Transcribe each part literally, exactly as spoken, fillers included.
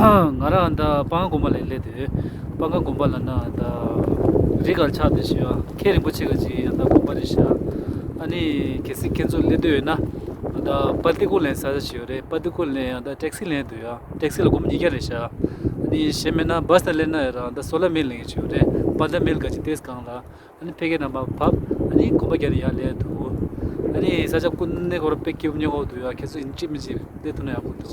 ང་རང་ད་སྤང་དགོན་པ་ལ་སླེབས་དུས། སྤང་དགོན་པ་ལ་ན་ད་རི་གར་ཆགས་དེ་ཞེས་མཁན་རིན་པོ་ཆེ་ག་ཅིག་ཡང་ད་དགོན་པ་རེད་ཤག་ཨ་ནི་གལ་སྲིད་ཁྱེད་ཚོ་སླེབས་འདོད་ཡོད་ན། ད་པ་ཏི་ཀུ་ལན་ས་ཆ་ཞིག་ཡོད་རེད། པ་ཏི་ཀུ་ལན་ཡང་ད་ཊེག་སི་ལེན་འདོད་ཡ། ཊེག་སི་ལ་སྒོར་མོ་ཉིས་བརྒྱ་རེད་ཤག་ཨ་ནི་གཞན་མེད་ན་བྷ་སི་ནང་སླེབས་ན་ཡང་རང་ད་སོ་ལ་མིལ་ལེན་གྱི་ཡོད་རེད། པ་ད་མིལ་ག་ཅིག་ཏེས་གང་ལ། ཨ་ནི་ཕ་གིའི་ནང་མར་བབས། ཨ་ནི་དགོན་པ་བརྒྱབ་ནས་ཡར་སླེབས་འདུག་ཨ་ནི་ས་ཆ་ཀུན་ནས་ཁོ་རང་དཔེ་སྐྱིད་པོ་ཉོ་གི་འདུག་ཡ། ཁྱེད་ཚོ་ཡིན་གཅིག་མིན་གཅིག་སླེབས་ཐུབ་ན་ཡག་པོ་འདུག་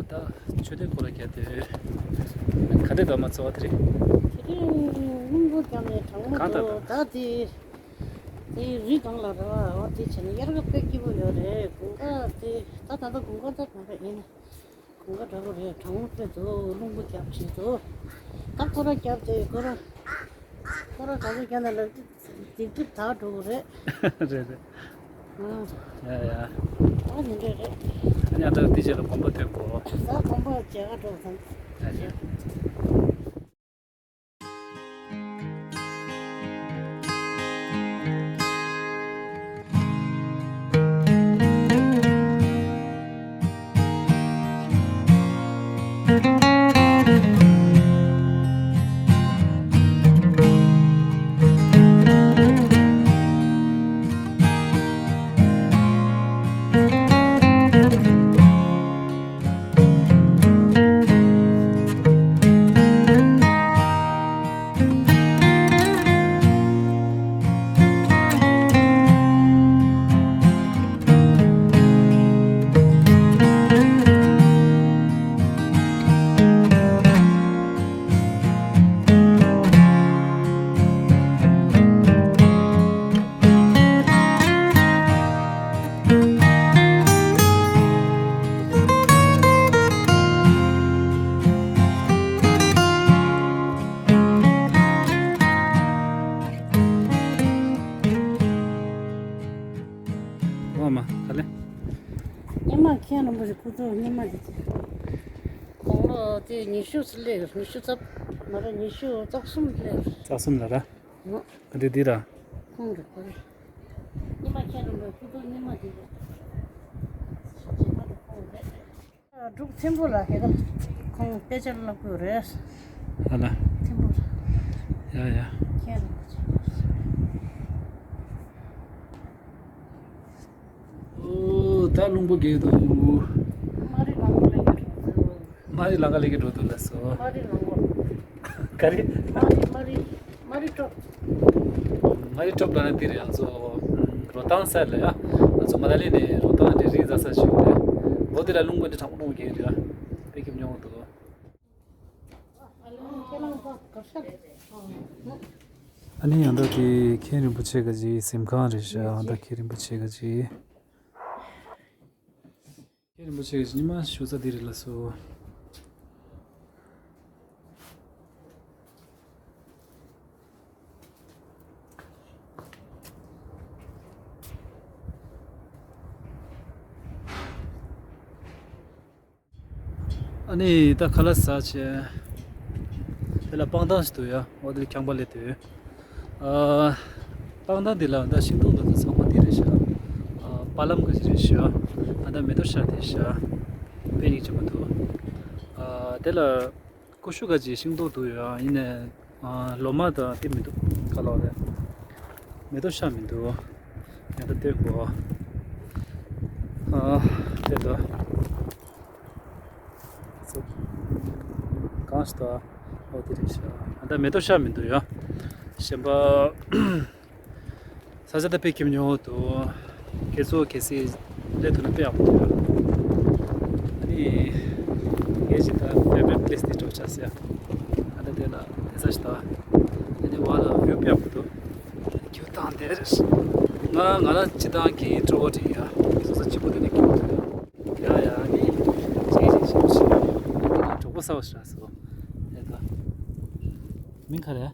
ད་མཆོད་རྟེན་སྐོར་ལ་བརྒྱབ་སྟེ། ག་འདྲ་འདུག་མ་ཚོ་བ་དེ་རེད། དེ་རིང་རླུང་བུ་བརྒྱབ་ནས་གྲང་མོ་གང་ལྟར་འདུག་ད་དེ་དེ་རི་སྒང་ལ་ར་བ་དེ་བྱས་ན་དབྱར་ཁ་དཔེ་སྐྱིད་པོ་ཡོད་རེད། དགུན་ཁ་དེ་ད་ད་ལྟ་དགུན་ཁ་ད་གང་འདྲ་ཡིན། དགུན་ཁ་འདྲ་པོ་རེད། གྲང་མོ་དཔེ་འདུག་རླུང་བུ་བརྒྱབ་བྱས་འདུག་ད་ཁོ་ར་བརྒྱབ་སྟེ་ཁོ་ར་ཁོ་ར་ག་ཚོད་བརྒྱབ་ན་ལབ་དེ་དེབ་དེབ་དག་འགྲོ་གི་རེད། རེད་རེད། ཨང་། ཡ་ཡ། ཨ་ནི་འདྲ་རེད། ཨ་ནི་ཨ་ད་དེ་རྗེས་ལ་དགོན་པ་ཐོན་དགོས། ད་དགོན་པ་མཇལ་ག་འགྲོ་དང་། ཡ་ཡ། འོ་མ་ག་ལེ། སྔོན་མ་མཁན་རིན་པོ་ཆེ་སྐུ་ཚབ་སྔོན་མ་དེ་དགུང་ལོ་དེ་ཉི་ཤུ་ཙམ་སླེབས། ཉི་ཤུ་ཙམ་མ་རེད། ཉི་ཤུ་རྩ་གསུམ་སླེབས། རྩ་གསུམ་ལ་ར། ཨོ། ཨ་དེ་འདི་ར། ཁོང་རེད་ཁོ་རེད། སྔོན་མ་མཁན་རིན་པོ་ཆེ་སྐུ་ཚབ་སྔོན་མ་དེ་རེད། རྗེས་མ་དེ་ཁོང་རེད། འབྲུག་ཐིམ་ཕུ་ལ་ཧེ་ག་ཁོང་དཔེ་ཆ་བཀླག་གི་ཡོད་རེད། ཨ་ལ། ཐིམ་ཕུ་ལ། ཡ་ཡ། མཁན་རིན་པོ་ཆེ། ཨོ་ད་རླུང་པོ་རྒྱས་འདུག་དམར་རི་ལང་པོ་ལ་ཡོད་རེད། དམར་རི་ལང་ཀ་ལ་གི་འགྲོ་འདུག་ལ་སོ། དམར་རི་ལང་པོ། ག་རེ། དམར་རི་དམར་རི་དམར་རི་ཊོབ། དམར་རི་ཊོབ་ལ་ན་འདི་རེད། ང་ཚོ་རོ་ཐང་ས་ལ་ཡ། ང་ཚོ་མ་ན་ལི་ནས་རོ་ཐང་དེ་རི་འཛེག་ས་ཞིག་རེད། ལོ་འདི་ལ་རླུང་པོ་འདི་གྲང་མོ་གྲང་མོ་རྒྱག་རེད། དཔེ་སྐྱིད་ཉོ་འདུག་ཨ་ནི་ཡང་ད་དེ་མཁན་རིན་པོ་ཆེ་ག་ཅིག་གཟིམ་ཁང་རེད་ཤག་ཨ་ད་མཁན་རིན་པོ་ཆེ་ག་ཅིག་མཁན་རིན་པོ་ཆེ་གི་ཉི་མ་བཞུགས་ས་འདི་རེད་ལགས་སོ། ཨ་ནི་ད་ཁ་ལག་ཟ་བྱས། དེ་ལ་སྤང་ཐང་ཞིག་འདུག་ཡ། འོ་དེ་ལ་ཁང་པ་སླེབས་དུས། ཨ། སྤང་ཐང་འདི་ལ་ད་ཤིང་སྡོང་འདི་ཚོ་ཚང་མ་འདི་རེད་ཤག་ཨ། པ་ལམ་ག་ཅིག་རེད་ཤག་ཨ་ད་མེ་ཏོག་ཤར་དེ་ཤག་དཔེ་ཡིད་ཆེས་མ་འདུག་ཨ། དེ་ལ་ཀུ་ཤུ་ག་ཅིག་ཤིང་སྡོང་འདུག་ཡ། ཡིན་ནའི་ཨ། ལོ་མ་དང་དེ་མི་འདུག་ག་ལོག་རེད། མེ་ཏོག་ཤར་མི་འདུག་ཡང་ད་སྟོན་གོ་ཨ། དེ་ལ། གང་ཞིག་ད། ཨོ་དེ་རེད་ཤག་ཨ་ད་མེ་ཏོག་ཤར་མི་འདུག་ཡ། གཞན་པ། ས་ཆ་ད་དཔེ་སྐྱིད་ཉོ་འདུག་ཁྱེད་ཚོ་གལ་སྲིད་སླེབས་ཐུབ་ན་དཔེ་ཡག་པོ་འདུག་ཨ་ནི། ངའི་ཅིག་ད་ཕེ་ཝ་རི་ཊི་པི་ལེ་སི་དེ་འགྲོ་ཆགས་སོང་ཡ། ཨ་ད་དེ་ལ་དེ་ས་ཞིག་ད། ཨ་ནི་བ་ལ་བིའུ་དཔེ་ཡག་པོ་འདུག་རྒྱུ་དང་དེར། ང་ང་རང་སྤྱི་བཏང་གི་ཨིན་ཊྲོ་ཝར་ཊི་ཡིན་ཡ། སོ་སོ་གཅིག་པུ་དེ་ནས་སྐྱིད་པོ་འདུག་ཡ། ཡ་ཡ་ནི། ཅིག་ཅིག་ཞིག་ཞིག་ཡ། ང་གྲོགས་པོ་ ལྟ་བ་ཞིག་རག་སོང་། ཨེ་ད། མིང་ག་རེ།